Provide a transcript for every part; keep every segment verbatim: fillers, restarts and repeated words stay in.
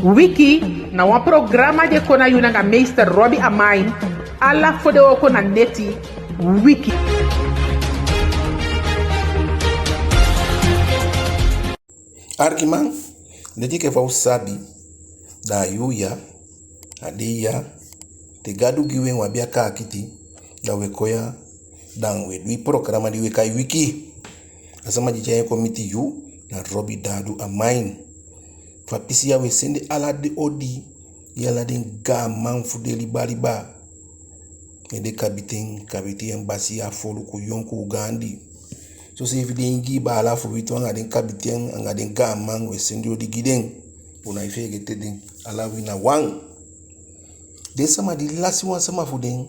Wiki na wan programa di e kon na yu nanga meester Robbie Amain, ala fodewooko na neti. Wiki. Arkiman, leti enke fa u sabi, da a yuu ya, a dei ya, te Gadu gi wi en, u abi a kaakiti, da u e kon ya, da u e du wi programa di u e kai Wiki. A sama di e tyai en kon miti yu, na Robbie Dadu Amain. Fu a pisi ya u e sende ala den odi gi ala den gaanman fu den liba liba. Ede kabiten, kabiten, basiya, foluku, yonkuu, gaandi. Soseefi den Ingii baala fu wi tu, anga den kabiten, anga den gaanman, u e sende odi gi den. U nái feegete den, ala wi na wan. Den sama di lasi wan sama fu den,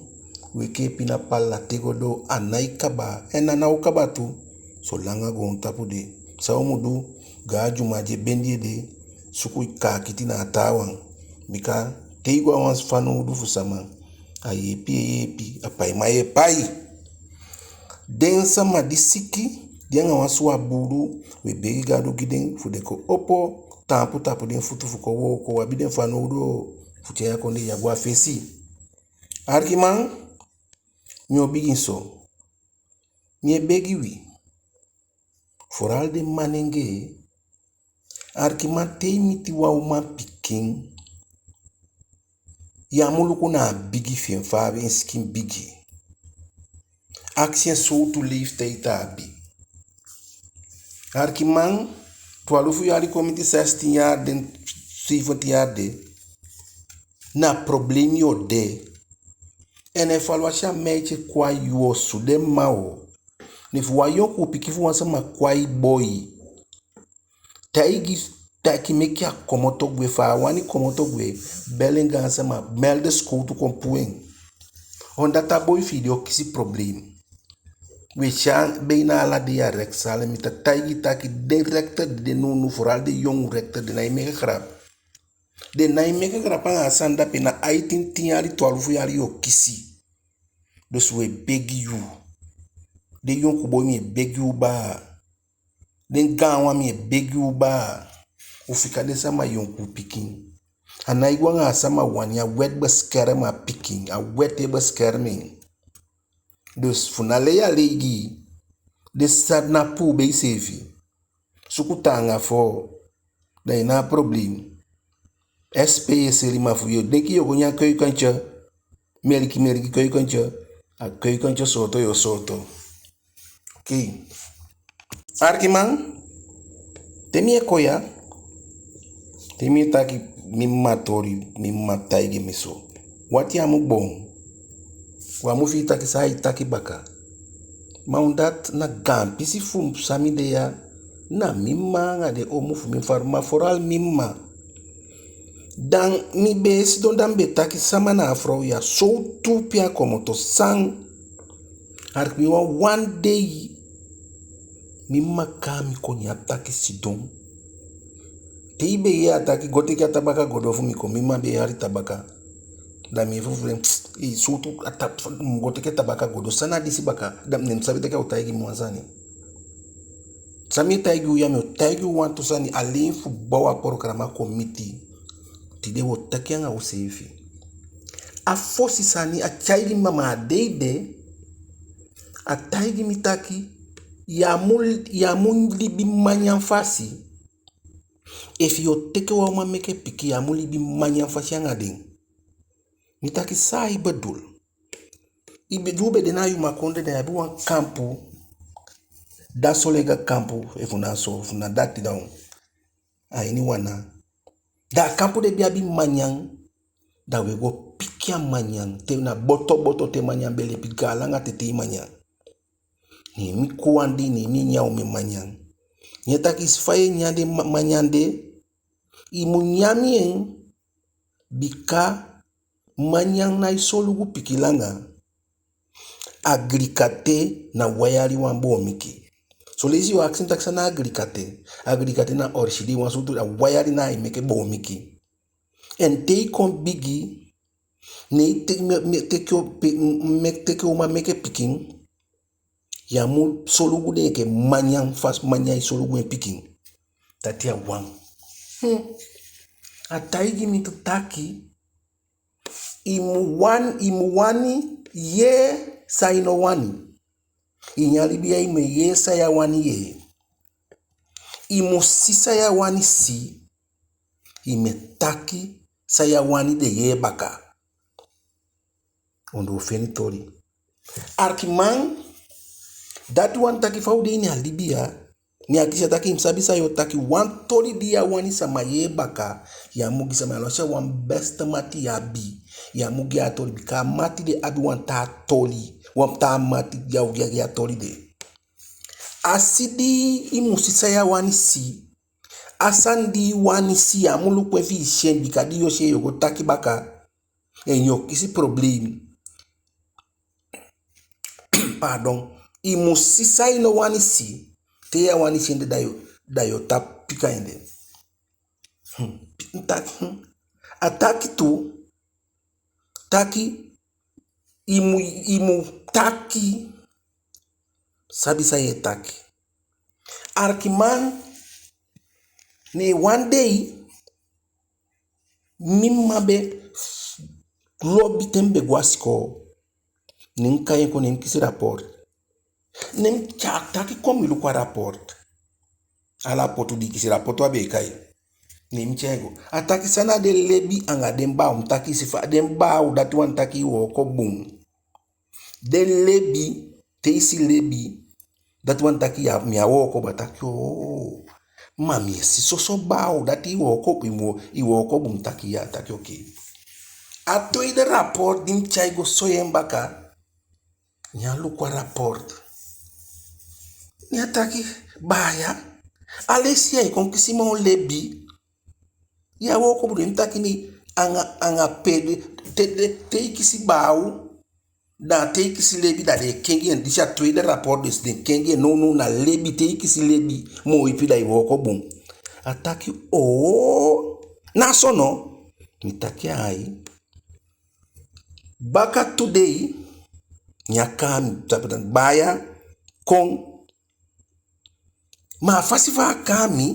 u e kee pina pala te go doo, a nái kaba, en a ná o kaba tu. Solanga goontapu de, san u mu du? Go a dyuman di e bendi ede, suku i kaakiti na a taawan. Bika te i go a wan fanowdu fu sama, a yeepi e yeepi, a paiman e pai. Den sama di siki, di anga wan suwa buulu, u e begi Gadu gi den, fu den kon opo taampu tapu den futu fu kon wooko, u abi den fanowdu fu tyai a kondee ya go a fesi. Arkiman, mi o bigin so. Mi e begi wi, vooral den manengee, arkiman, te i miti wan umanpikin, ya mu luku na a bigi fi en, fa a be en sikin bigi. Akisi en sowtu leeftijd a abi. Arkiman, twalufu yali kon miti zestien yali de, zeventien yali de, na problemi yu o de. En efu a lasi a meisje kon a yu osu, den mma o. Ne efu wan yonkuu pikin fu wan sama kon a i boi, taigi taki meke a komoto gwe, fa a wani komoto gwe, beli en gaansama, melde sikowtu kon puu en. Omdat a boi fi i de o kisi problemi. U e si en beina ala dei a rechtszaal, mi ta taigi taki den rechter di de nownow, vooral den yongu rechter, den nái meke grap. Den nái meke grap anga a sani dape, na aitin, tin yali, twalufu yali yu o kisi. Dus u e begi yu. Den yonkuu boi, mi e begi u baa. Den gaanwan, mi e begi u baa. U fika den sama yonkuu pikin. A nái go anga a sama wani, a wet beskerm a pikin, a wet e beskerm en. Dus fu ná lei a lei gi i, den sani na puu bei seefi. Suku taanga foo, da i ná a problemi. S P e seli, ma fu yu o denki yu o go nyan keukentje, meliki meliki keukentje, a keukentje sooto yu o sooto. Oké. Arkiman, te mi e kon ya, te mi e taki mi mma toli, mi mma taigi mi so. Wati á mu boon. U á mu fii taki san ai taki baka. Ma omdat na gaan pisi fu san mi de ya, na mi mma anga den omu fu mi, ma vooral mi mma. Da mi be e sidon, da mi be taki sama na a frow ya, sowtu pe a komoto, san. Arkiman, wan dei mi mma kai mi kon, ne a taki sidon. Te i be yee a taki go teke a tabaka go doo fu mi kon, mi mma be e hali tabaka. Da mi e fufuu en, i sowtu a ta-, mu go teke tabaka go doo, san na disi baka? Da mi ná mu sabi taki a o taigi mi wan sani. San mi e taigi u ya, mi o taigi u wantu sani, alleen fu bow a programa kon miti. Tide u o taki anga useefi. A fosi sani a taigi mi, mama, a dei de, a taigi mi taki, yu á mu, yu á mu libi manyan fasi. Efu yu o teke wan uman meke pikin, yu á mu libi manyan fasi anga den. Mi taki san ai bedoel. I be, di u be de na Yuma kondee, da i abi wan kampu, Dasolega kampu, efu na so, efu na dati, da u a ini wan na. Da a kampu de be abi manyan, da u e go piki a manyan, te na boto boto, te manyan be lepi, gaan langa tetei manyan. Ne mi kon wan dei, ne mi e nyan omen manyan. Ne a taki, i si fa yu e nyan den ma-, manyan de, i mu nyan mi en, bika manyan nái solugu pikin langa. Aglikate na wan yali wan boomiki. Son leisi yu o akisi mi taki san na aglikate. Aglikate na orchidee, wan sowtu, a wan yali na ai meke boomiki. En te i kon bigi, ne i te-, me-, me-, teke o-, pe-, me-, teke uman meke pikin, yu á mu solugu den enke manyan fasi manyan e solugu en pikin. Dati a wan. Hmm. a taigi mi tu taki, i mu wan-, i mu wani yee san i no wani. Ini a libi ya i mu e yee san ya wani yee. I mu si san ya wani si. I mu e taki san ya wani den yee baka. Ondoo feni toli. Arkiman, dati wani taki fa u de ini a libi ya, ne a kisi a taki i mu sabi san yo taki. Wan toli di ya wani sama yee baka, ya mu gi sama. Alwasi a wan beste mati i abi, ya mu gi a toli, bika a mati de abi wan taa toli, wan taa mati di a o gi a toli de. A si di i mu si san ya wani si, a sani di i wani si, ya mu luku en fi i si en, bika di yo si en yo go taki baka, en yo kisi problemi. Pardon. I mu si san i no wani si. Te ya wani si en de, da yo, da yo tapu pika en de. Hmm. Taki, hmm. A taki tu, taki, i mu, i mu taki, sabi san ye taki. Arkiman, ne wan dei, mi mma be lobi te mi be go a sikoo. Ne mi kai en kon, ne mi kisi rapport. Ne mi tyai, a taki kon mi luku a rapport. Ala potu di i kisi, rapport a be e kai. Ne mi tyai en go. A taki san na den lebi anga den baaw. Mi taki i si fa den baaw, dati wani taki i wooko bun. Den lebi, te i si lebi, dati wani taki ya, mi á wooko bun. A taki oo. Ma mi e si soso baaw, dati i wooko, i mu, i wooko bun. Mi taki ya, a taki oké. A tweede rapport di mi tyai go soi en baka, ne a luku a rapport. Ne a taki, baaya, a leisi ya i kon kisi moo lebi. Ya wooko bun. Ne mi taki ne, anga, anga pe de, te, te, te i kisi baaw, da te i kisi lebi, da den e kengi en. Disi a tweede rapport, dus den kengi en. Nownow na lebi, te i kisi lebi moo ipi, da i wooko bun. A taki oo, na so no? Mi taki ai. Baka tu dei, ne a kai mi, tapu taki baaya, kon. Ma a fasi fa a kai mi,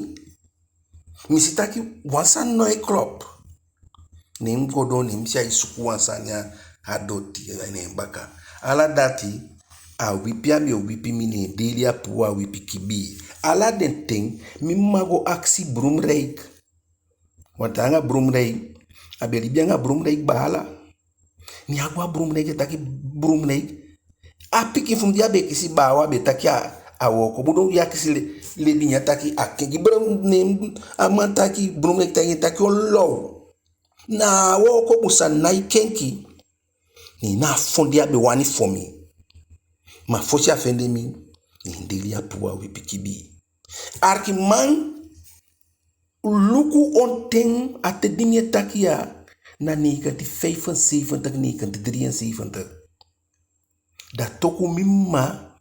mi si taki wan sani no e klop. Ne mi go doo, ne mi si ai suku wan sani a, a doti, a ini en baka. Ala dati, a wipi a be o wipi mi, ne en deeli a puu a wipi kibii. Ala den ten, mi mma go akisi Broomreik. Want anga Broomreik, a be libi anga Broomreik baala. Ne a go a Broomreik, e taki Broomreik, a pikin fu mi di a be kisi baaw, a be taki a, a wooko bun, di a kisi le, lebi, ne a taki a kengi. Brom, ne a man taki, Broomreik taki, taki olo. Na a wooko bun sani, na i kengi. Ne na a fon di a be wani fon mi. Ma fosi a fende mi, ne en deeli a puu a wipi kibii. Arkiman, luku on ten, a ten di mi e taki ya, na negentien vijfenzeventig, negentien drieënzeventig. Da toku mi mma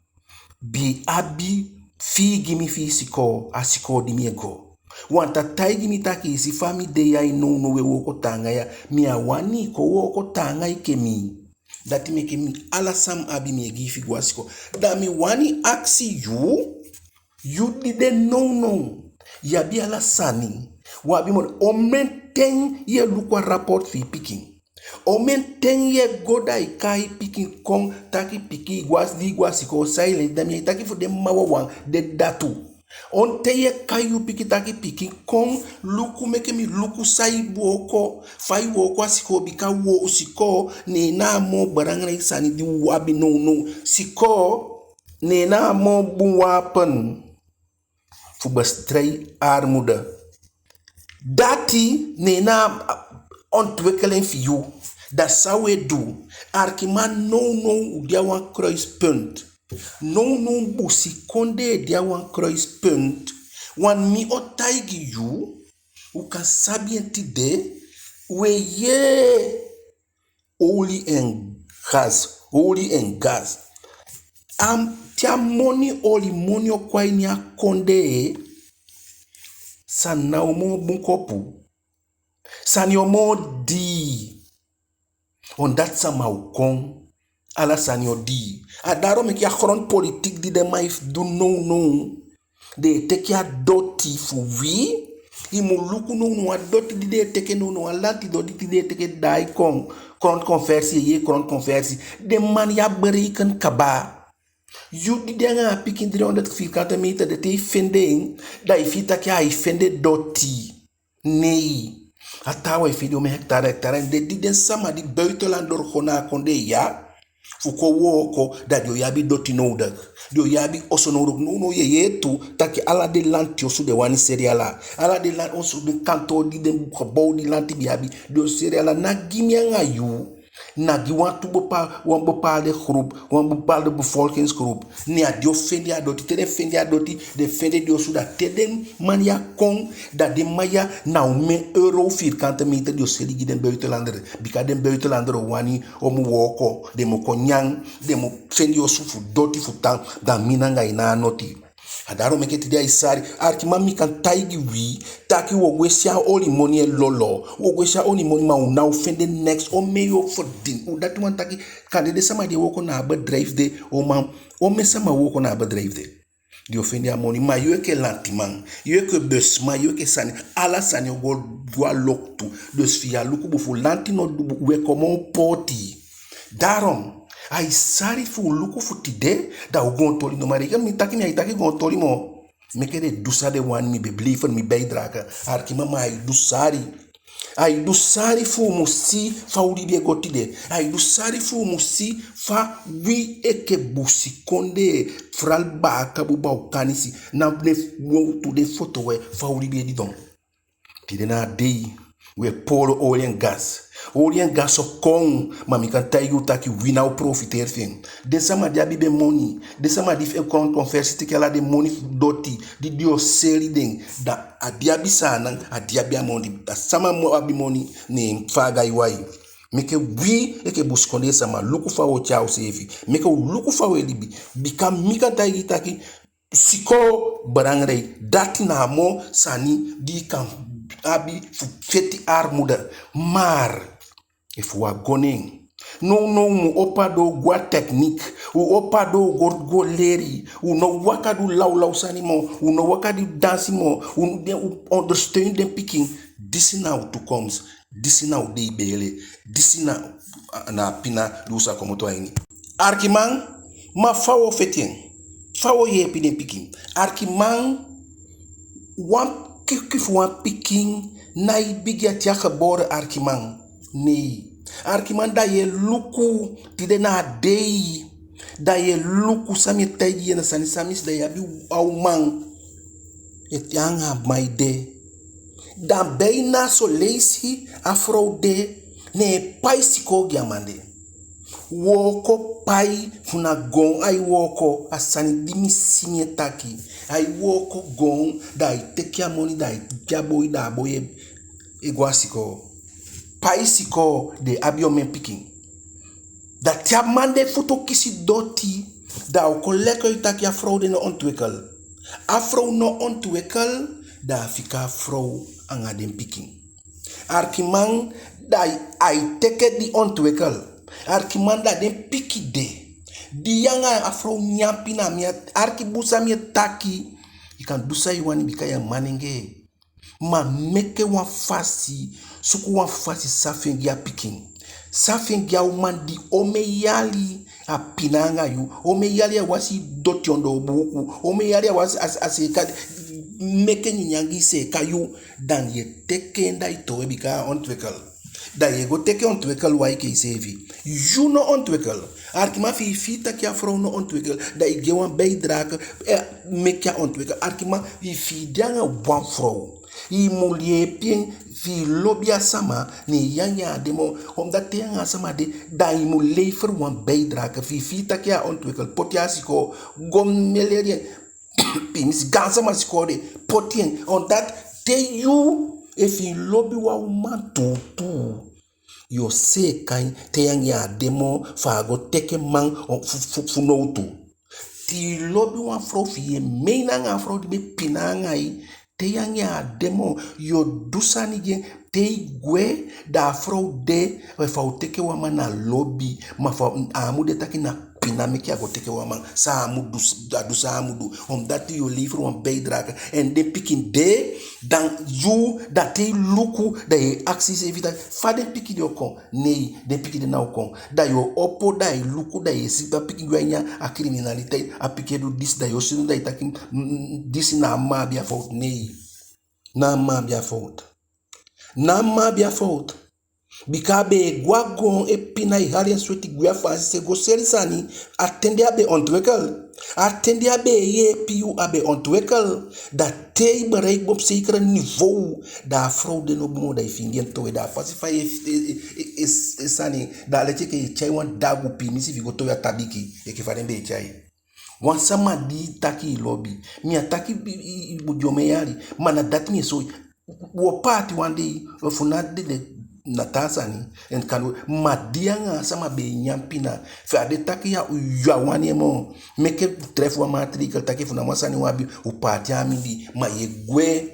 be abi fii gi mi fii sikoo, a sikoo di mi e go. Want a taigi mi taki i si fa mi de ya, i nownow e wooko taanga ya, mi á wani i kon wooko taanga enke mi. Dati meke mi, ala san mi abi mi e gi i fi i go a sikoo. Da mi wani akisi yu, yu di de nownow, i abi ala sani, u abi moni, omen ten ye luku a rapport fi i pikin? Omen ten ye go da i kai i pikin kon taki pikin, i go a, di i go a sikoo, san i leli? Da mi e taki fu den mma wawan, den dda tu. On ten ye kai yu pikin taki pikin kon luku, meke mi luku san i wooko, fa i wooko a sikoo, bika wo, sikoo neen na a moo belangrijk sani di u abi nownow. Sikoo neen na a moo bun wapen fu bestrijd armoede. Dati neen na a ontwikkeling fi yu. Da san u e du? Arkiman, nownow u de a wan kruispunt. Nownow busikondee de a wan kruispunt. Want mi o taigi yu, u kan sabi en tide, u e yee olie en gas, olie en gas. Am, te a moni, olie moni o kon a ini a kondee, sani ná o moo bun kopu. Sani o moo dii. Omdat sama o kon, ala sani o dii. A daarom meke a grondpolitiek di den man e du nownow, den e teke a doti fu wi, I mu luku nownow a doti di den e teke nownow, a lanti doti di den e teke daai kon, grondconversie, ye grondconversie. Den man ya bereken kaba. Yu di de anga a pikin driehonderd vierkante meter de, te i fende en, da i fii taki ai fende doti. Nei. A taawan e fende omen hectare, hectare. En den di den sama di buitenlander kon na a kondee ya fu kon wooko, da den o abi doti nodig. Den o abi osu nodig. Nownow ye yee tu taki ala den lanti osu den wani seli ala. Ala den lanti osu, den kantoo di den gebouw di lanti be abi, den o seli ala. Na gi mi anga yu. Na gi wantu bepa-, wan bepaalde groep, wan bepaalde bevolkingsgroep. Ne a den o fende a doti, te den fende a doti, den fende den osu, da te den man ya kon, da den man ya na omen euro vierkante meter den o seli gi den buitenlander. Bika den buitenlander o wani, o mu wooko, den mu kon nyan, den mu fende osu fu doti fu tan, da mi nanga i na a noti. A daarom meke tide ai sari. Arkiman, mi kan taigi wi taki wi o go e si a olimoni e lolo. Wi o go e si a olimoni, ma u ná o fende neks. Omen yu o ferdini? U, dati wani taki, kande den sama di e wooko na a bedrijf de, o man, omen sama wooko na a bedrijf de. Den o fende a moni, ma yu enke lantiman, yu enke busman, yu enke sani, ala sani o go, go a loktu. Dus fi yu á luku bun fu lanti no du, wi e kon moo pooti. Daarom, ai sari fu u luku fu tide, da u goon toli no mari. Mi taki, mi ai taki goon toli moo. Meke den du san den wani, mi be blijf mi bijdrage. Arkiman, ma ai du sari. Ai du sari fu u mu si fa u libi e go tide. Ai du sari fu u mu si fa wi enke busikondee, fral baaka buba u kanisi, na den wowtu, den foto we, fa u libi e didon. Tide na a dei, wi e poolo olie en gas. Olie en gas o kon, ma mi kan taigi u taki wi ná o profiteri fi en. Den sama di abi den moni, den sama di fu en kon, konversi teke ala den moni fu doti, di, di o seli den, da a di abi Saanan, a di abi a moni. Da sama mu abi moni, ne en faaga e wai. Meke wi enke busikondee sama luku fa u o tyai useefi. Meke u luku fa u e libi. Bika mi kan taigi taki, sikoo belangrijk, dati na a moo sani di i kan abi fu feti armoede. Maar efu u á go na en, nownow u mu opo a doo go a techniek, u opo a doo go, go leli, u no waka du lawlaw sani moo, u no waka du dansi moo, u, den, u ondersteun den pikin. Disi na u toekomst. Disi na u dei beele. Disi na, na a pina di u sa komoto a ini. Arkiman, ma fa u o feti en? Fa u o yeepi den pikin? Arkiman, wan kiki fu wan pikin nái bigin a te a geboren, arkiman. Nei. Arkiman, da yu e luku, tide na a dei, da yu e luku san mi e taigi yu, na sani san mi si, da yu abi a uman e tan anga a man ede. Da bijna son leisi a frow de, ne e pai sikoo gi a man de. Wooko pai fu na goon ai wooko, a sani di mi si mi e taki. Ai wooko goon, da ai teke a moni, da ai gi a boi, da a boi e, e go a sikoo. Pai sikoo, den abi omen pikin. Da te a man de futu kisi doti, da a o kon leki taki a frow de no ontwikkel. A frow no ontwikkel, da a fika a frow anga den pikin. Arkiman, da ai, ai teke di ontwikkel. Arkiman, da den pikin de, di yu anga a frow nyan pina, mi á, arki bun san mi e taki. I kan du san i wani bika yu a manengee. Ma meke wan fasi, suku wan fasi san fi en gi a pikin. San fi en gi a uman di omen yali a pina anga yu, omen yali a wasi doti ondoo buuku, omen yali a wasi a, a seeka, meke nyanyan gi i, seeka yu, da yu e teke en da i towe bika a ontwikkel. Da yu e go teke ontwikkel wan enke iseefi. Yu no ontwikkel. Arkiman, fi i fii taki a frow no ontwikkel, da i gi en wan bijdrage, eh, meke a ontwikkel. Arkiman, fi i de anga wan frow, i mu yeepi en, fi i lobi a sama, ne yu anga en á de moo. Omdat te yu anga a sama de, da i mu lever wan bijdrage. Fi i fii taki a ontwikkel, poti en a sikoo, go leli en. Pimisi, gaansama sikoo de, poti en. Omdat te yu, efu i lobi wan uman tuutuu, yu o seeka en te yu anga en á de moo, fu a á go teke man fu, fu, fu nowtu. Te i lobi wan frow, fi i e mei anga a frow di be pina anga i, te yu anga en á de moo, yu o du sani gi en. Te i gwe, da a frow de, efu a o teke wan man na lobi, ma fu a, a á mu de taki na ná meke a go teke wan man, san a mu du, a du san a mu du. Omdat yu o lever wan bijdrage. En den pikin de, dan yu, da te i luku, da yu e akisi iseefi taki, fa den pikin de o kon? Nei, den pikin de ná o kon. Da yu o opo, da i luku, da i e si a pikin gwe a ini a criminaliteit, a pikin e du disi, da yu o sidon, da i taki, mm, disi na a mma abi a fowtu. Nei. Na a mma abi a fowtu. Na a mma abi a fowtu. Bika a be e go a goon e pina, e hali en sweti gwe a Faansi se go seli sani. A ten de a be ontwikkel. A ten de a be e yeepi yu, a be ontwikkel. Da te i bereik op zekere niveau, da a frow de no bun moo, da i fingi en towe. Da a fasi fa i e, e, e, e, e sani, da a leti enke i e tyai wan dagu, piimisi, fi i go towe a tabiki enke fa den be e tyai. Wan sama di i taki i lobi. Mi á taki i, i, i, yu omen yali. Ma na dati mi e soi. Wi o paati wan dei, efu ná dede, na taa sani. En kande, ma di anga a sama be e nyan pina. Efu a de taki ya, yu á wani en moo, meke u tref wan maatregel taki efu na wan sani wi abi, u paati en a mindii. Ma yu e gwe.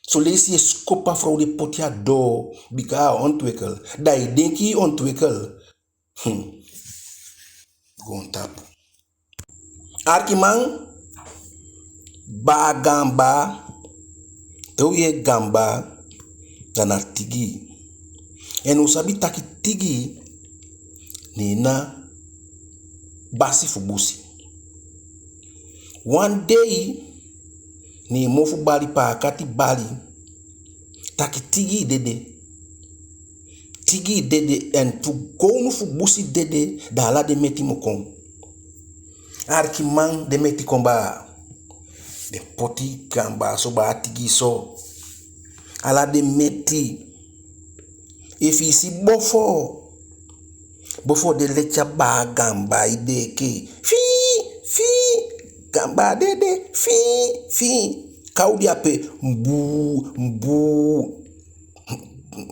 Son leisi yu e sikopu a frow de poti a doo. Bika a ontwikkel. Da i denki i ontwikkel. Hmm. Goontapu. Arkiman, baa gaan baa, te u yee gaan baa, da na tigii. En u sabi taki tigii, ne en na basi fu busi. Wan dei, ne mofu bali, paakati bali, taki tigii dede. Tigii dede, en tu kownu fu busi dede, da ala den meti mu kon. Arkiman, den meti kon baa. Den poti gaan baa so, baa tigii so. Ala den meti. Efi i si bofoo, bofoo de leti a baa gaan baa ede enke fii, fii, gaan baa dede, fii, fii. Kaw de ape, mbuu, mbuu.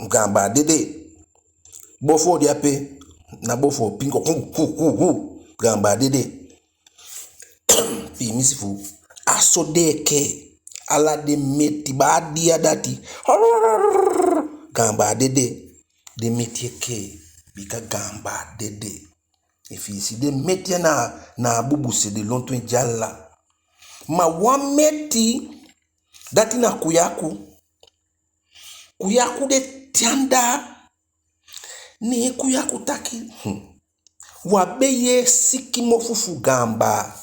Gaan baa dede. Bofoo de ape, na bofoo pingo, hu, hu, hu, hu. Gaan baa dede. Piimisi fu, a so den e kee. Ala den meti, baa di a dati. Gaan baa dede. Den meti e kee. Bika gaan baa dede. Efi i si den meti ya na, na a bubu se, den lontu en dyala. Ma wan meti, dati na kuyaku. Kuyaku de te anda. Ne kuyaku taki, hmm, u á be yee siki mofu fu gaan baa.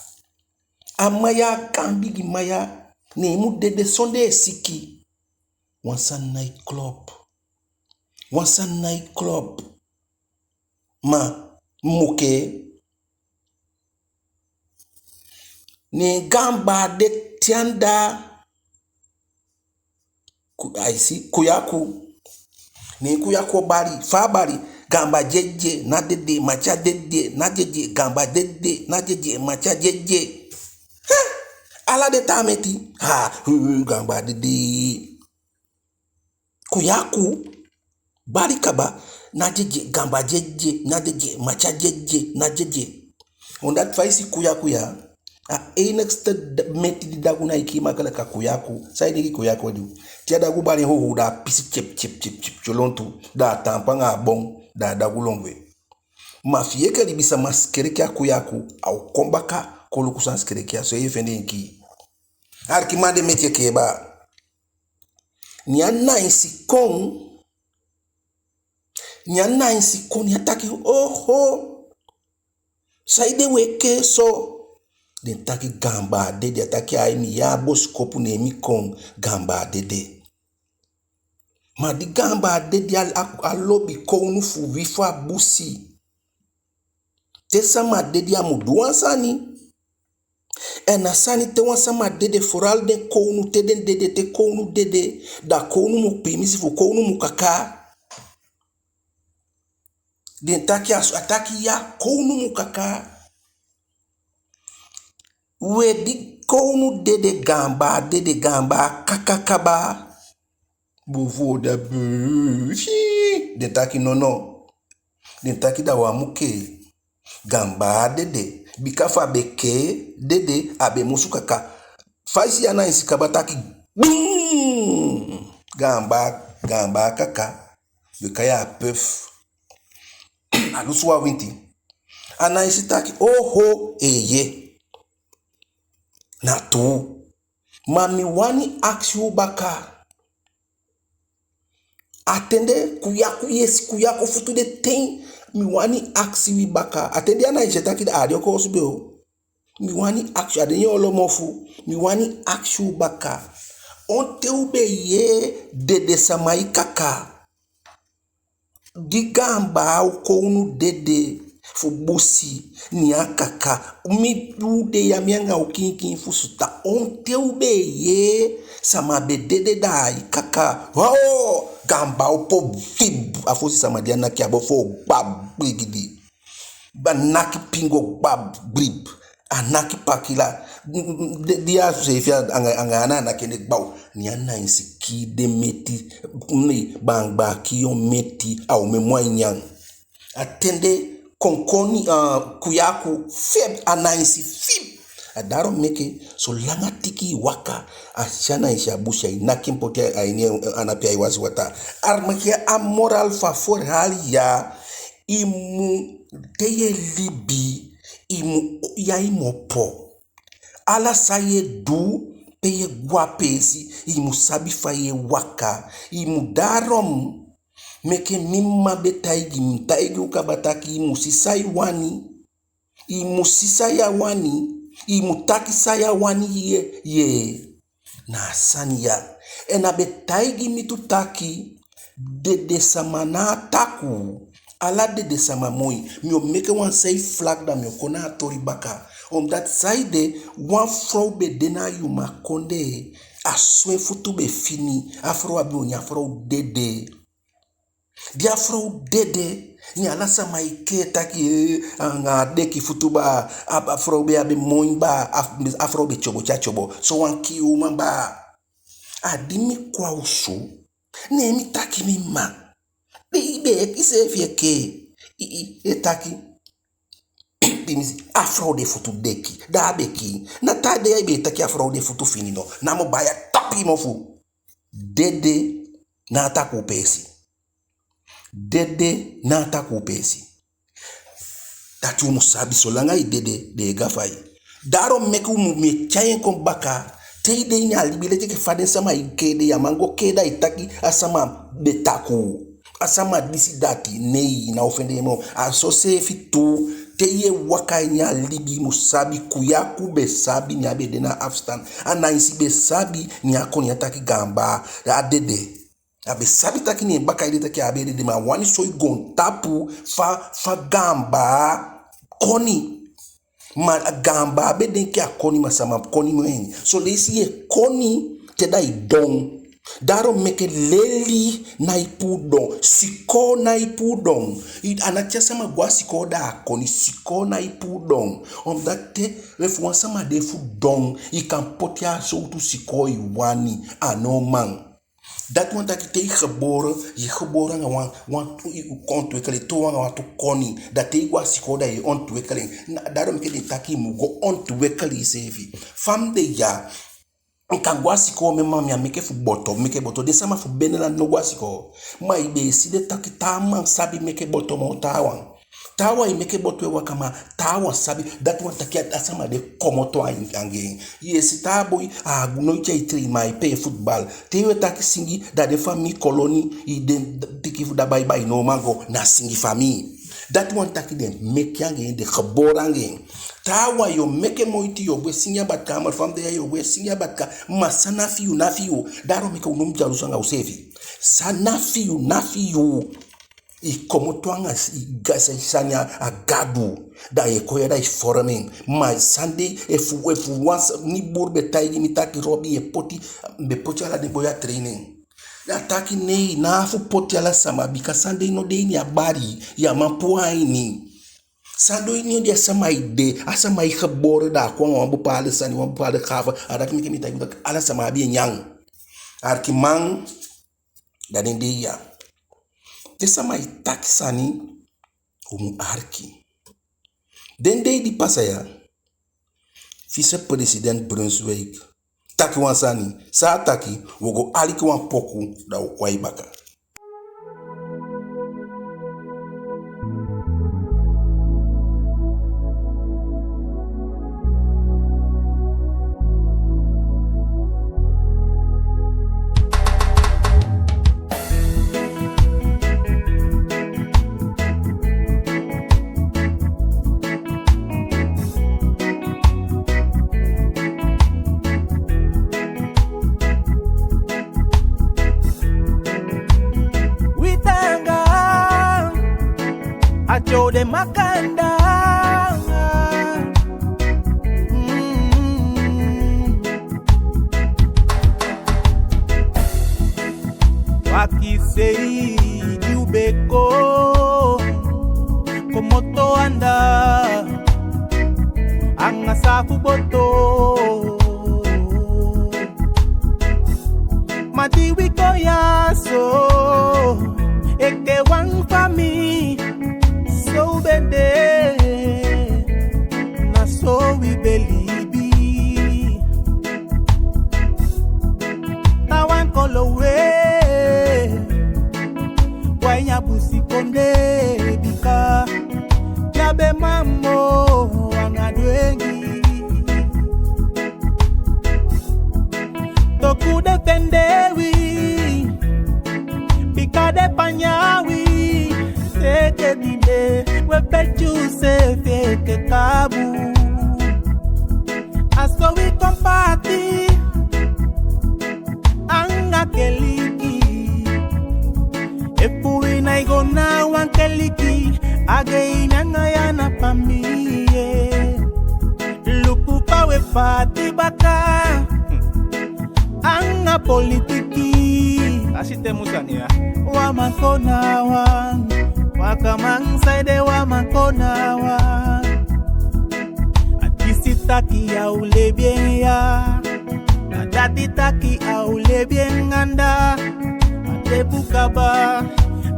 A man ya, a gaan bigi man ya, ne en mu dede sondee siki. Wan sani nái klop. Wan sani nái klop. Ma, mu kee. Ne gaan baa de te anda. Ku-, ai si, kuyaku. Ne kuyaku o bali, fa a bali. Gaan baa dyedye, ná dede, matya dyedye, ná dyedye, gaan baa dede, ná dyedye, matya dyedye. He! Ala den taa meti. Ha, hu, hu, gaan baa dede. Kuyaku bali kaba, ná dyedye, gaan baa dyedye, ná dyedye, matya dyedye, ná dyedye. Omdat fa i si kuyaku ya, a enigste d-, meti di dagu nái kii makkelijk a kuyaku. San i denki kuyaku e du? Te a dagu bali en hoho, da a pisi tyep, tyep, tyep, tyep, tyolontu, da a taampu anga a bon, da a dagu lon gwe. Ma fi i enke libisama sikeliki a kuyaku, a o kon baka kon luku san sikeliki ya, so yu e fende en kii. Arkiman, den meti e kee baa. Ne a nainsi kon. Ne a nainsi kon, ne a taki: "Oho! Saide u e kee so?" Den taki: "Gaan baa dede." A taki: "Ai, mi yee a bosikopu, ne mi kon, gaan baa dede." Ma di gaan baa dede, a, a, a lobi kownu fu wi fu a busi. Te sama dede, a mu du wan sani. En a sani, te wan sama dede, vooral den kownu, te den dede, te kownu dede, da kownu mu, piimisi fu kownu mu kaka. Den taki a so, a taki ya, kownu mu kaka. We di kownu dede, gaan baa dede, gaan baa kaka kaba. Bofoo de ape, fii, den taki nono. Den taki da u á mu kee. Gaan baa dede. Bika fa a be kee dede, a be musu kaka. Fa i si a nainsi kaba taki, gbum! Gaan baa, gaan baa kaka. Be kai a puf. A lusu wan winti. Anainsi taki: Oho, eeye. Na tuu. Ma mi wani akisi u baka. A ten de Kuyaku, yesi, Kuyaku futu de ten. Mi wani akisi wi baka. A ten de Anainsi e taki, da a á de o koosube o. Mi wani akisi, a de neen olo mofu. Mi wani akisi u baka. On ten u be yee dede sama e kaka? Di gaan baa u kownu dede fu busi, ne a kaka. Mi di u de ya, mi anga u kiinkiin fusutan. On ten u be yee sama be dede da ai kaka? Wao! Gaan baa opo vib. A fosi sama di a naki a bofo gba brigidi. A naki pingo gba brib. A naki pakila. Di, di a seefi anga, anga ana a naki en de gbaw. Ne Anainsi kii den meti. Ne Gbangba kii on meti, a omen mu a nyan. A ten de Konkoni, ah, Kuyaku feb, Anainsi fib. A daarom meke, solanga tiki e waka, a si Anainsi a busi, ai naki en poti a ini ana pe ai wasi wataa. Armaki a moraal fu a verhaal ya, i mu, te ye libi, i mu, ya i mu opo. Ala san ye du, pe ye go a peesi, i mu sabi fa ye waka. I mu, daarom meke mi mma be taigi mi, taigi u kaba taki i mu si san i wani, i mu si san ya wani, i mu taki san ya wani, ye, ye. Na a sani ya. En a be taigi mi tu taki, dede sama ná a takuu. Ala dede sama moi. Mi o meke wan side flag, da mi o kon na a toli baka. Omdat saide, wan frow be de na a Yuma kondee, a so en futu be fini. A frow abi u, ne a frow dede. Di a frow dede, ne ala sama e kee taki, eh, anga a deki futu baa, a, a frow be abi moi baa, a, a frow be tyobo te a tyobo. Sowan kii uman baa. A di mi kon a osu, ne mi taki mi mma, be, be, iseefi e kee, i, i, e taki, di mi si, a frow de futu deki, da a be kii. Na taa dei ai be taki a frow de futu fini no. Namo baya tapu i mofu. Dede ná a takuu peesi. Dede ná a takuu peesi. Dati u mu sabi, solanga i dede, den e gafa i. Daarom meke u mu, mi e tyai en kon baka, te i de ini a libi, leti enke fa den sama e kee de, ya man go kee da i taki a sama be takuu. A sama disi dati, nei, i ná o fende en moo. A soseefi tu, te ye waka ini a libi, i mu sabi, Kuyaku be sabi, ne a be de na afstand. Anainsi be sabi, ne a kon, ne a taki gaan baa, da a dede. A be sabi taki ne en baka ede taki a be dede, ma a wani soi goontapu fa, fa gaan baa koni. Ma gaan baa be denki a koni, ma sama koni moo en. Son leisi ye koni te da i don. Daarom meke leli nái puu don. Sikoo nái puu don. I, a ná te a sama go a sikoo da a koni. Sikoo nái puu don. Omdat te, efu wan sama de fu don, i kan poti a sowtu sikoo i wani. A no man. Dati wani taki te i geboren, i geboren anga wan, wan tu, i kon ontwikkel, i toon anga wantu koni. Da te i go a sikoo da i e ontwikkel en. Na, daarom meke den taki i mu go ontwikkel iseefi. Fa mi de ya, i kan go a sikoo, mi mma, mi á meke fu boto, meke boto. Den sama fu binnenland no go a sikoo. Ma i be e si den taki taa man sabi meke boto moo taawan. Taawan e meke boto e waka, ma taawan sabi. Dati wani taki a sama de komoto anga en. Ye si taa boi, a noiti ai train, ma ai pee futbal. Te yu e taki singi, da den famii koloni, i den pikin fu da baibai no man go na singi famii. Dati wani taki den meke anga en, den geboren anga en. Taawan yo meke moiti, yo gwe singi a badkamer, fa mi de ya yo gwe singi a badkamer. Ma san ná fi yu, ná fi yu. Daarom meke u no mu dyalusu anga useefi. San ná fi yu, ná fi yu. I komoto anga s-, i ga-, sa-, sani a, a Gadu. Da ye kon ya da i vorm en. Ma san de, efu, efu wan s-, mi buru be taigi mi taki Robi, ye poti, be poti ala den boi a training. Da a taki nei, ná fu poti ala sama, bika san de i no de ini a bali, ya man puu a ini. San de i no de, a sama e de, a sama e geboren, da a kon anga wan bepaalde sani, wan bepaalde gave, a dati meke mi taigi u taki ala sama abi en nyan. Arkiman, da den dei ya, te sama e taki sani, u mu arki. Den dei di pasa ya, vicepresident Brunswijk taki wan sani. San a taki? Wo go aliki wan poku, da wo kon baka. Aki sei di u be kon komoto anda anga saafu boto. Ma di wi kon ya so, enke wan famii, so u be de, na so wi be libi. Ná wan kolowe wai a busikondee, bika ya be man moo anga dwengi. Toku den fende wi, bika den panya wi. Te enke tide we peti u seefi enke kaabu. A so wi kon paati anga keliki. Efu wi nái go na wan keliki, a gei nanga ya na famii. Luku fa we paati baka anga politiki. A si te mu sani ya. Wan man kon na wan, wakaman saide wan man kon na wan. A disi taki a o lebi en ya, a dati taki a o lebi en anda. A te fu kaba,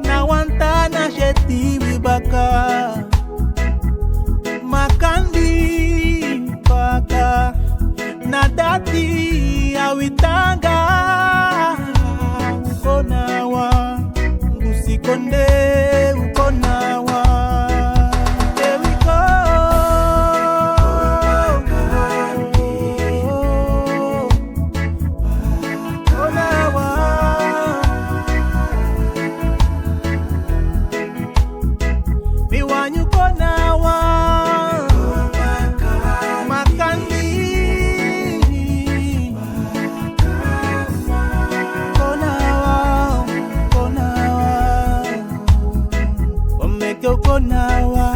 na wan taa nasi e tii wi baka. Makandii baka, na dati a wi taanga. U kon na wan, busikondee, u kon na wan. Te wi kon. Mi wani u kon na wan, Makandii. Kon na wan, kon na wan. Kon meke u kon na wan.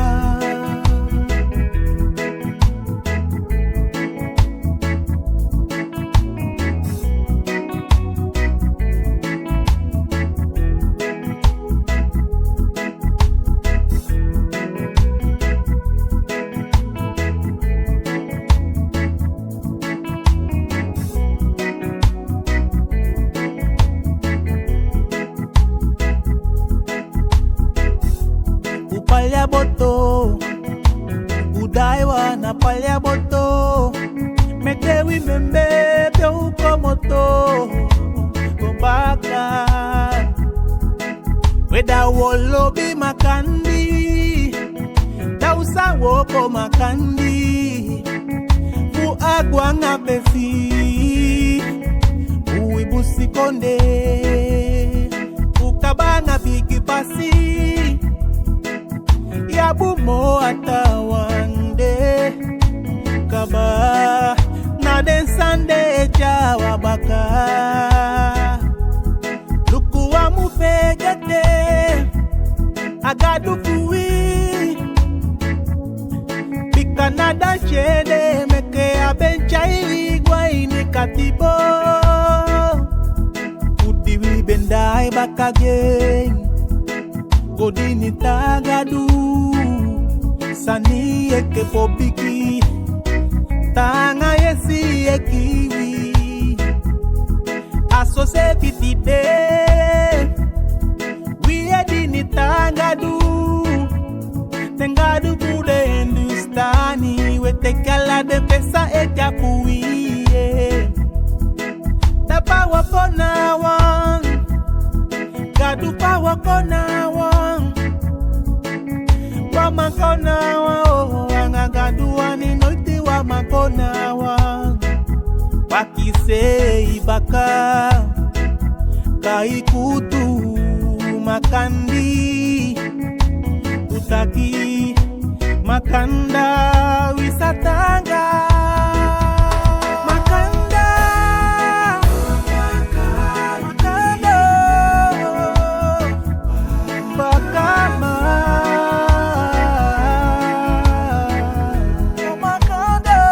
U pali a boto, u daai wan na pali a boto. Meke wi membee pe u komoto kon baka. We da wo lobi makandii, da u sa wooko makandii. Fu a go anga fesi, u wi busikondee, u kaba anga bigi fasi. Ya bun moo a taawan de kaba, na den sani de e tyai u a baka. Luku, u á mu fegete a Gadu fu wi. Bika na dankye de meke a be tyai wi go a ini katibo. Fu di wi be daai baka gi en, go dini taa gadu. Sani enke pobiki, taanga yesi e kii wi. A soseefi tide wi e dini taa gadu. Den gadu fu den Hindustani, we teke ala den fesa e tya fu wi, ye. Da fa wo kon na wan, Gadu, fa wo kon na wan. Wan man kon na wan, o, anga Gadu wani noiti wan man kon na wan. Wakisei baka, kai kuutu makandii. U taki makandaa, wi sa taanga. Makandaa, makandaa, bakaman. Makandaa,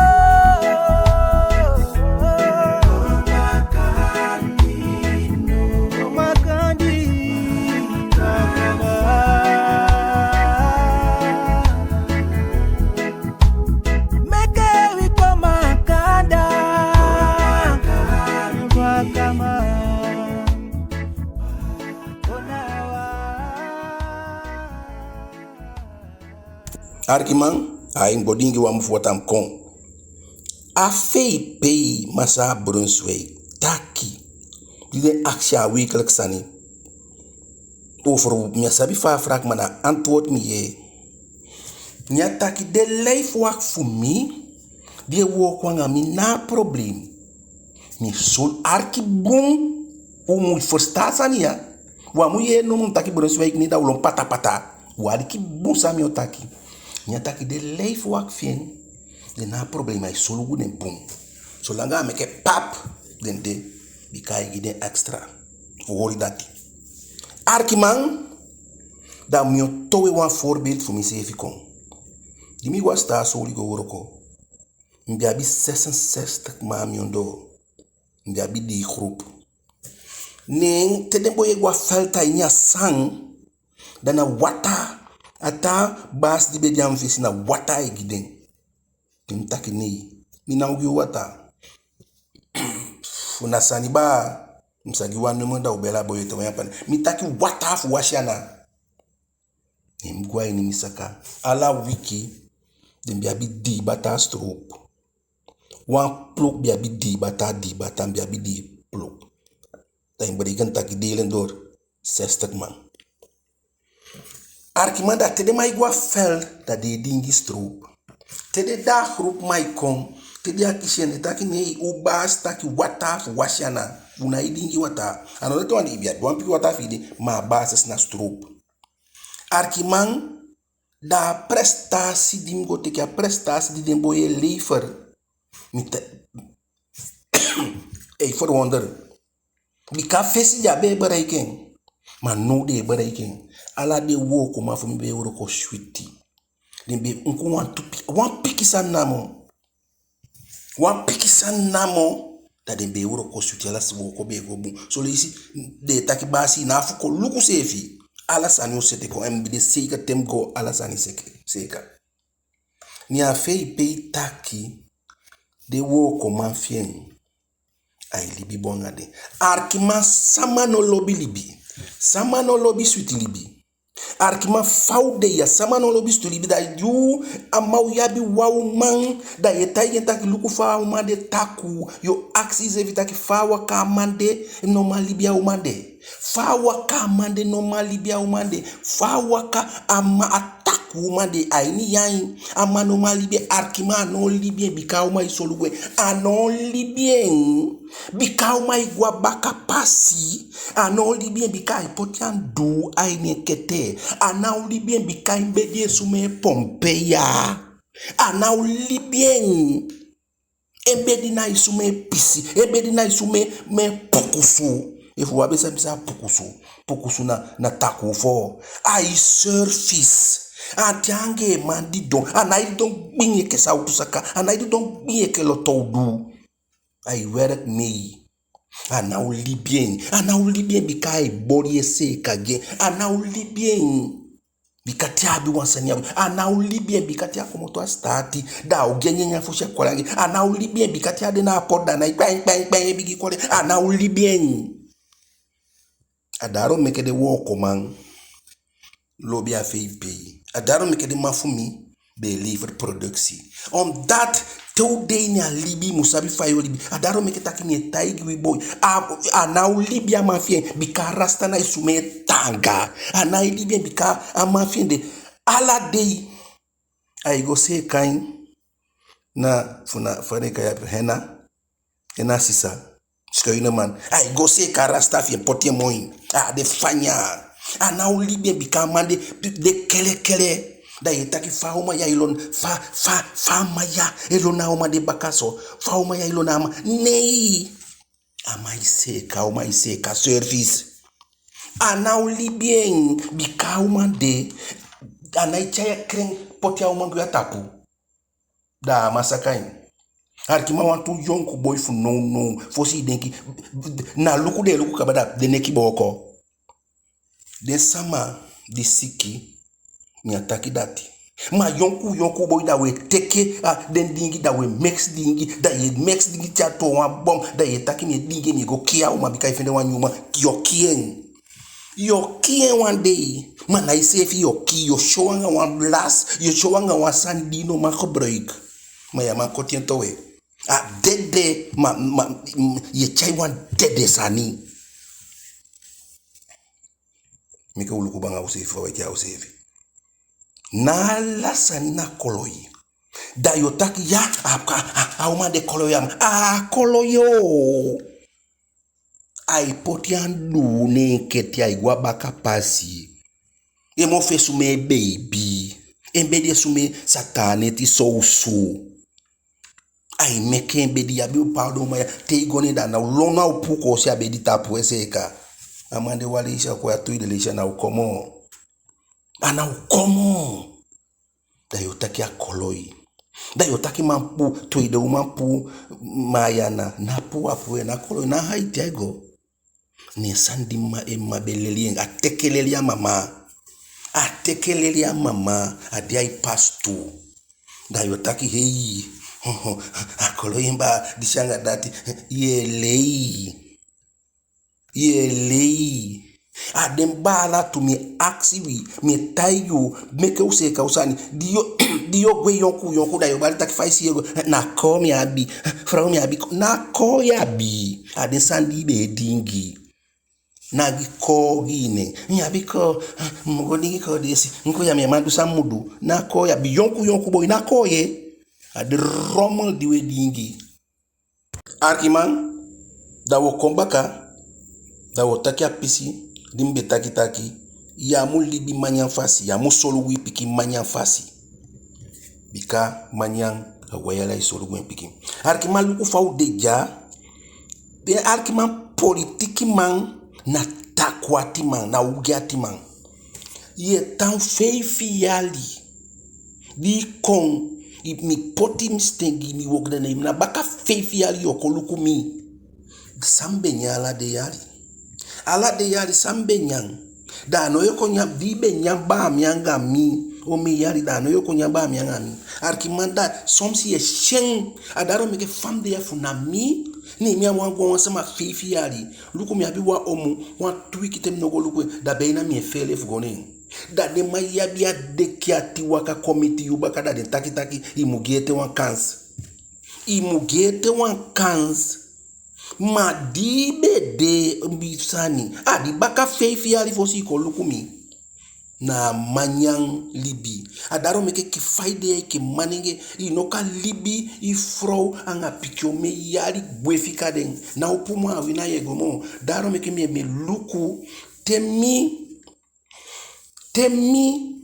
makandii. Arkiman, ai, mi go diingi wan mofu wataa, mi kon. A fei pei masaa Brunswijk taki, di den akisi a wekelijkse sani. Over, mi á sabi fa a vraag, ma na a antwoord mi yee. Ne a taki den lijfwacht fu mi, di e wooko anga mi, ná a probleem. Mi e solugu. Arki bun, u mu fusutan a sani ya. U á mu yee nomo mi taki Brunswijk, ne da u lon patapata. U aliki bun san mi o taki. Ne a taki den lijfwacht fi en, den ná a probleem, ai solugu den bun. Solanga a meke pap, den de, bika ai gi den extra fu holi dati. Arkiman, da mi o towe wan voorbeeld fu miseefi kon. Di mi go a Staatsolie go wooko, mi be abi zesenzestig man a mi ondoo. Mi be abi dii groep. Ne te den boi e go a veld a ini a san, da na wataa, a taa baasi di be de a mi fesi, na wataa ai gi den. Ne mi taki nei, mi ná o gi u wataa. Fu na sani baa, mi sa gi wan nomo, da u beli a boi ete wan yapani. Mi taki wataa fu wasi ana. Ne mi go a ini mi saka. Ala wiki, den be abi dii bataa stroop. Wan ploeg be abi dii bataa, dii bataa, mi be abi dii ploeg. Da i bereken taki delen door zestig man. Arkiman, da te den man e go a veld, da den e diingi stroop. Te den dii groep man e kon, te den akisi en, den taki nei, u baasi taki wataa fu wasi ana, u ná e diingi wataa. A no dati wan, i be abi wan pikin wataa fi i de, ma a basis na stroop. Arkiman, da a prestatie di mi go teke, a prestatie di den boi e lever, mi te, ei, verwonder. Bika fesi den á be e bereik en. Ma now den e bereik en. Ala den wookoman fu mi be e wooko switi. Den be e wooko wantu pi-, wan pikin sani namo. Wan pikin sani namo, da den be e wooko switi, ala wooko be e go bun. Son leisi den e taki baasi, i ná abi fu kon luku seefi. Ala sani o seti kon, en mi be de seeka te mi go, ala sani seke-, seeka. Ne a fei pei taki, den wookoman fi en, ai libi bun anga den. Arkiman, sama no lobi libi. Sama no lobi switi libi. Arkiman, fa u de ya, sama no lobi switi libi, da yu, a man, u abi wan uman, da yu e taigi en taki luku fa a uman de takuu, yu o akisi iseefi taki fa a waka, a man de no man libi a uman de. Fa a waka, a man de no man libi a uman de. Fa a waka, a man, a takuu uman de a ini yu ain. A man no man libi en, arkiman, a no o libi en bika a uman e solugu en. A no o libi en bika a uman e go a baka pasi. A no o libi en bika ai poti anduu a ini en kete. A ná o libi en bika en bedi e sumee pompeya. A ná o libi en. En bedi ná e sumee pisi, en bedi ná e sumee, mee pukusu. Efu u á be sabi san a pukusu, pukusu na, na takuu foo. Ai service. A te anga en man didon, a ná e didon gbin enke sawtu saka, a ná e didon gbin enke lotowdu. Ai werk mee. A ná o libi en, a ná o libi en bika ai boli e seeka gi en, a ná o libi en. Bika te a abi wan sani, a ná o libi en, bika te a komoto a sitaati, da a o gi en nyanyan fosi a kole anga en. A ná o libi en, bika te a de na a poti, da na e kpen, kpen, kpen, e bigin kole. A ná o libi en. A daarom meke den wookoman lobi a fei pei. A daarom meke den man fu mi be e lever productie. Omdat te u de ini a libi, i mu sabi fa yu o libi. A daarom meke taki mi e taigi wi boi. A, a ná o libi a man fi en bika a rasta ná e sumee taanga. A ná e libi en bika a man fi en de. Ala dei ai go seeka en na, fu na, fa den e kai en, henna, henna sisa. Schuineman. Ai go seeka a rasta fi en poti en moi. A de fanya. A ná o libi en bika a man de, de kelekele. Da yu e taki fa a uman ya e lon, fa, fa, fa a man ya e lon na a uman de baka so. Fa a uman ya e lon na a man. Nei. A man e seeka, a uman e seeka service. A ná o libi en bika a uman de, a ná e tyai en kren poti a uman gwe a tapu. Da a man saka en. Arkiman, wantu yonku boi fu nownow, fosi i denki, na luku den e luku kaba, da den neki booko. Den sama di siki, mi á taki dati. Ma yonku, yonku boi, da u e teke, a, den diingi, da u e mix diingi, da yu e mix diingi te a toon wan bom, da yu e taki mi e diingi en, mi e go kii a uman bika i fende wan nyun uman, yu o kii en. Yu o kii en wan dei, ma na iseefi yu o kii, yu o si en anga wan las, yu o si en anga wan sani di i no man gebruik. Ma yu á man koti en towe. A dede, ma, ma, mm, yu e tyai wan dede sani. Meke u luku bun anga useefi fa u e kii useefi. Na ala sani na koloi. Da yu o taki ya, a, a, a, a uman de koloi a man. A koloi o. Ai poti anduu ne en keti, ai go a baka pasi. En mofu e sumee beibi. En bedi e sumee sataaneti sowsu. Ai meke en bedi, yu abi u pardon, ma ya, te i go ne en da na u lon, na u puu koosi a bedi tapu e seeka. A man de wan leisi a kon, a tweede leisi a ná o kon moo. A ná o kon moo. Da yu o taki a koloi. Da yu o taki man puu, tweede uman puu, ma ya na, na puu a puu en, na koloi, na haiti ai go. Ne san di mma en mma be leli en, a teke leli a mama. A teke leli a mama, a de ai pasi tu. Da yu o taki hei, a koloi en baa, disi anga dati, yu e lei. Yu e lei. A den baala tu, mi e akisi wi, mi e taigi u, meke u seeka u sani. Di yu o, di yu o gwe yonkuu yonkuu, da yu o bali taki fa i si yu e go, na koo mi abi, frow mi abi, na koo yu abi. A den sani di i be e diingi. Na gi koo gi i nen. Mi abi koo, mi mu go diingi koo deesi. Nku ya mi á man du san mi mu du. Na koo yu abi, yonkuu yonkuu boi, na koo ye. A den rommel di u e diingi. Arkiman, da u o kon baka, da u o taki a pisi di mi be taki taki, yu á mu libi manyan fasi, yu á mu solugu i pikin manyan fasi. Bika manyan a wai ala e solugu en pikin. Arkiman, luku fa u de dya. Den arkiman, politikiman na takuu atiman, na ogii atiman. Yu e tan feifi yali. Di i kon, i, mi poti mi siten gi i, mi wooko, da na baka feifi yali yu o kon luku mi. San mi be nyan ala den yali? Ala den yali san mi be nyan? Da a no yu o kon nyan, di i be nyan bami anga mi omen yali, da a no yu o kon nyan bami anga mi. Arkiman, da soms yu e si en. A dati o meke fa mi de ya, efu na mi, ne mi á wani go a wan sama feifi yali. Luku, mi abi wan omu, wantu wiki te mi no go luku en, da beina mi e feele fu go ne en. Da den man ya be abi a deki ati waka kon miti yu baka, da den taki taki i mu gi en ete wan kans. I mu gi en ete wan kans. Ma di i be de, mi sani, a di baka feifi yali fosi i kon luku mi. Na a manyan libi. A dati o meke enke fa i de ya enke manenge, i no kan libi i frow anga pikin omen yali gwe fika den. Na opu moo a wi na yu e go moo. Dati o meke mi e, mi e luku, te mi, te mi,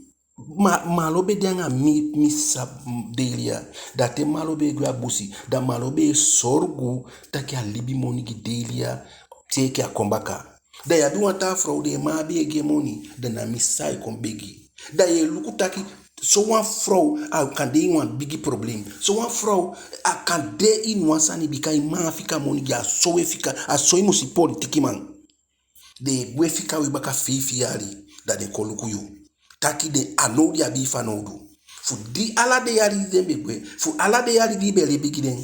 ma, Malo be de anga mi, mi sa, Delia. Da te Malo be e gwe a busi, da Malo be e solugu taki a libi moni gi Delia, te enke a kon baka. Da yu abi wan taa frow, den man á be e gi en moni, da na mi sa e kon begi. Da yu e luku taki sowan frow a kan de ini wan bigi problem. Sowan frow a kan de ini wan sani, bika i mma á fika moni gi en, a so wi e fika, a so i mu si politikiman. Den e gwe fika wi baka feifi yali, da den kon luku yu. Taki den a now den abi i fanowdu. Fu di ala den yali di den be gwe, fu ala den yali di i be libi gi den.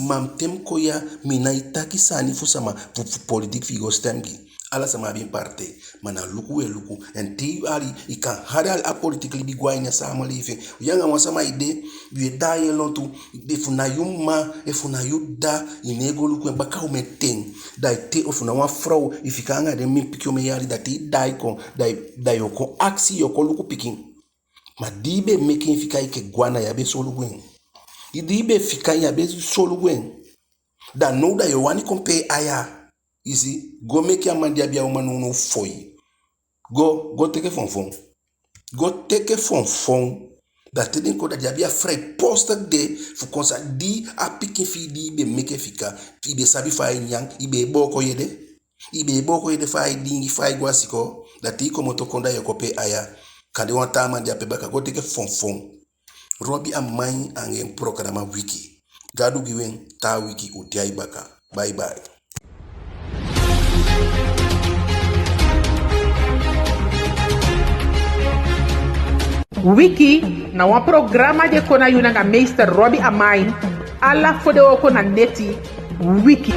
Ma te mi kon ya, mi nái taki sani fu sama, fu, fu politiki fi i go stem gi. Ala sama abi en partij. Ma na luku wi e luku. En te i hali, i kan hali a politiki libi go a ini a samenleving. Yu anga wan sama e de, yu e daai en lontu, efu na yu mma, efu na yu dda, i nái go luku en baka omen ten. Da i te, efu na wan frow, i fika anga den, mi pikin omen yali, da te i daai kon, da i, da yu o kon akisi, yu o kon luku pikin. Ma di i be meke en fika enke gwana, yu á be solugu en. Di i be fika en, yu á be solugu en. Da now da yu o wani kon pee aya. I si, go meke a man di abi a uman nownow fon i. Go, go teke fonfon. Go teke fonfon. Da te den kon, da den abi a vrijpostig de fu kon sa, di a pikin fi i di i be meke fika, i be sabi fa ai nyan, i be e booko yu ede. I be e booko yu ede fa ai diingi, fa ai go a sikoo. Da te i komoto kon, da yu o kon pee aya. Kande wan taa man de ape baka, go teke fonfon. Robbie Amain anga en programa Wiki. Gadu gi wi en, taa wiki u de a i baka. Bye bye. Wiki na wan programa di e kon na yu nanga meester Robbie Amain, ala fodewooko na neti. Wiki.